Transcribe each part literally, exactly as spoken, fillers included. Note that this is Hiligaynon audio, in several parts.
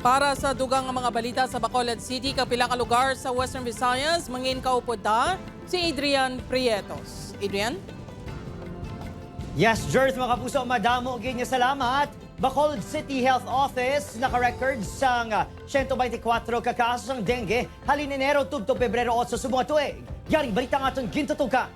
Para sa dugang nga mga balita sa Bacolod City kag pila ka lugar sa Western Visayas, mangin kaupod ta si Adrian Prietos. Adrian? Yes, Jers, mga kapuso, madamo gid nga salamat. Bacolod City Health Office naka-record sang siyento bente kwatro ka kaso sang dengue halin Enero tubtob Pebrero otso subong nga tuig. Yari balita nga aton gintutukan.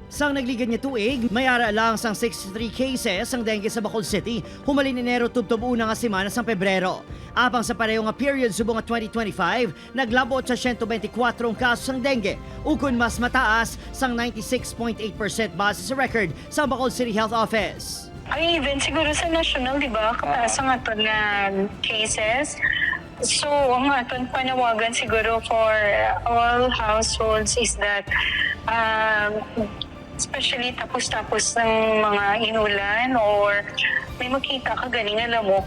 Sang nagligad nga tuig, may ara lang sang sixty-three cases sang dengue sa Bacolod City, humalin Enero tubtob una nga semana sang Pebrero. Apang sa pareho nga period subong nga twenty twenty-five, naglabot sa siyento bente kwatro ang kaso sang dengue, ukon mas mataas sang ninety-six point eight percent base sa record sa Bacolod City Health Office. Ay, even siguro sa national, di ba? Kataas ang aton nga cases. So, ang aton panawagan siguro for all households is that um, especially tapos-tapos ng mga inulan or may makita ka gani nga lamok,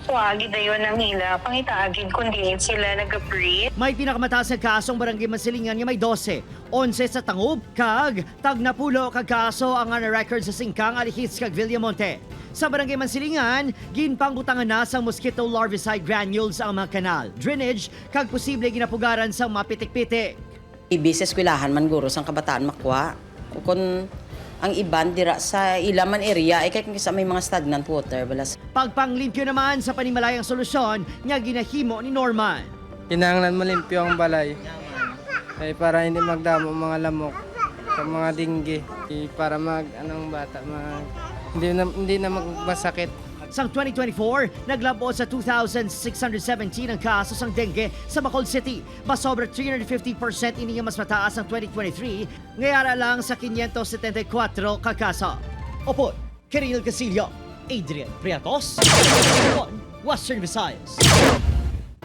kuha gid dayon ang ila, pangitaa gid kung diin sila nag-breed. May pinakamataas nga kaso ang Barangay Mansilingan nga may dose, onse sa Tangub, kag tagnapulo ka kaso ang na-record sa Singkang, Alihis, kag Villamonte. Sa Barangay Mansilingan, ginpangbutangan na sang mosquito larvicide granules ang mga kanal, drainage, kag posible ginapugaran sang mga pitik-pitik. Ibi sa eskwelahan man guro sang kabataan makwa. Ukon ang iban dira sa ila man area ay kay kung kisa may mga stagnant water bala sa Pagpanglimpyo naman sa panimalayang solusyon nga ginahimo ni Norman. Kinahanglan malimpyo ang balay ay para hindi magdamo ang mga lamok sa mga dinggi para mag anong bata mag hindi na, hindi na magmasakit. Sang twenty twenty-four, naglabo sa two thousand six hundred seventeen ang kaso sang dengue sa Bacolod City. Masobra three hundred fifty percent ini nga mas mataas sang twenty twenty-three, nga yara lang sa quinientos setenta y cuatro ka kaso. Upod Kirill Casillo, Adrian Priatos, Western Visayas.